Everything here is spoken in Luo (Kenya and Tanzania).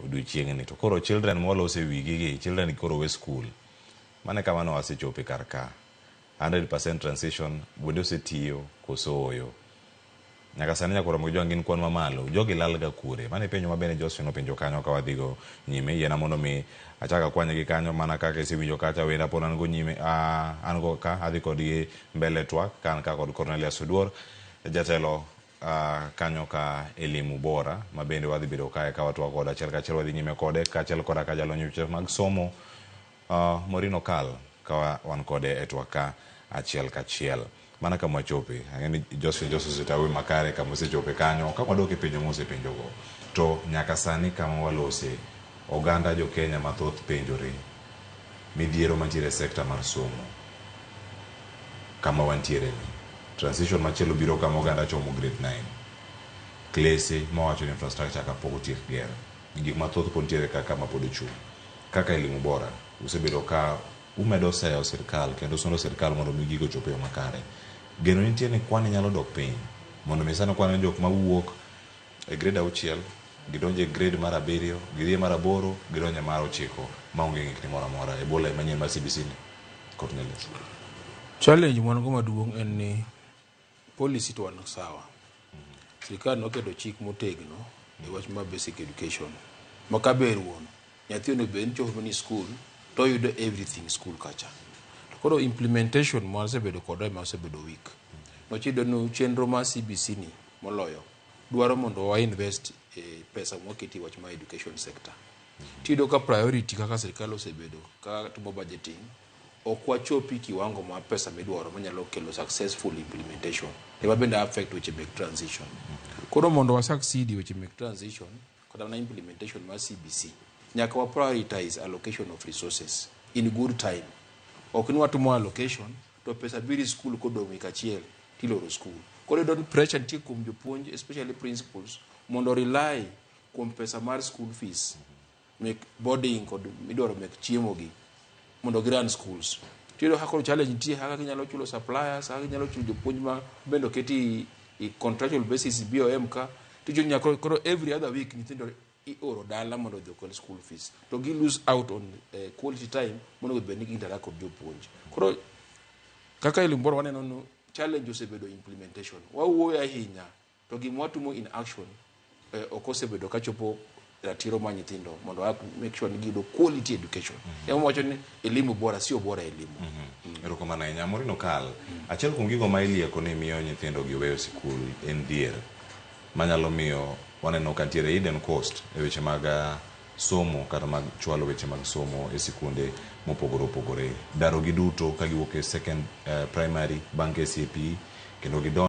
Odiochieng'ni to koro children mwalose wigi gi children koro we school. Mano e kama ne wasechope kar ka. 100% transition bende osetiyo koso ooyo. Nyaka sani nyaka oromo gi jowang' gin kwan mamalo. Jogi lal ga kure? Mano e penjo ma bende Josephine openjo kanyo ka wadhi go nyime. Yiena mondo mi achak akwany gi kanyo mana kaka isewinjo kacha wenda pod an go nyime an go ka adhi kodgi mbele twak ka an ka kod Cornelius Oduor jatelo kanyo ka Elimu Bora ma bende wadhi bedo kae ka watwak kode achiel kachiel wadhi nyime kode kaachiel koda ka jalony weche mag somo Maureen Okal ka wan kode e twak ka achiel kachiel. Mana kama wachope, ang'e ni Josephine Joseph osetawe makare kama osechope kanyo, ka wadok e penjo mosepenjogo, to nyaka sani kama walose, oganda jo Kenya mathoth penjore midhiero mantiere e sekta mar somo kama wantiere ni. Transition machielo biro kama oganda chomo grade 9. Klese mawacho ni infrastructure ka pok otiek gero. Gik mathoth pod nitiere ka kama pod ochung'. Kaka Elimu Bora, usebedo ka umedo seyo sirkal kendo sundo sirkal mondo mi gigo ochop e yo makare. Geno nitie ni kwan nyalo dok piny mondo mi sani kwan jok mawuok e grade auchiel gidonjo e grade mar abiriyo, gidhi e mar aboro, gidonjo e mar ochiko maonge ng'ikni moro amora e bwo lay manyien mar CBC ni. Cornelius. Challenge mwan go maduong' en ni policy to wan sawa. Sirkal noketo chik motegno e wach mar basic education. Ma kaber wuon, nyathi onego bed ni chopo ni school to oyudo everything school kacha. To koro implementation ma wasebedo kode ema osebedo weak. Nochiyudo ni chenro mar CBC ni moloyo dwaro mondo wa invest e pesa mwaketi e wach mar education sector. Tiyudo ka priority kaka sirkal osebedo ka timo budgeting ok wachopi kiwango mar pesa midwaro manyalo kelo successful implementation. Ema bende affect weche mek transition. Koro mondo wa succeed e weche mek transition kata mana implementation mar CBC, nyaka wa prioritize allocation of resources in good time. Ok ni watimo allocation to pesa biro e school kodong' wik achiel tiloro school. Koro iyudo ni pressure nitie kuom jopuonj especially principals mondo rely kuom pesa mar school fees mek boarding kod midwaro mek chiemo gi mondo gi run schools. Tiyudo ka koro challenge nitie kaka ginyalo chulo suppliers, kaka ginyalo chulo jopuonj ma bende oketi i contractual basis BOM ka tichuno nyaka koro, koro every other week nyithindo ioro dala mondo odhi okel school fees to gi lose out on quality time monego bed ni gi interact kod jopuonj. Koro kaka Elimu Bora waneno ni challenge osebedo implementation. Wawuoyo ahinya to gima watimo in action ok osebedo kachopo ratiro mar nyithindo mondo wa make sure ni giyudo quality education. Ema wacho ni elimu bora sio bora elimu. Erokamano ahinya. Maureen Okal, achiel kuom gigo ma ilieko ni miyo nyithindo gi weyo sikul en dhier manyalo miyo waneno ka nitiere hidden cost e weche mag somo kata mag chwalo weche mag somo e sikunde mopogore opogore. Daro gi duto ka giwuok e second primary bang' KCPE kendo gidonjo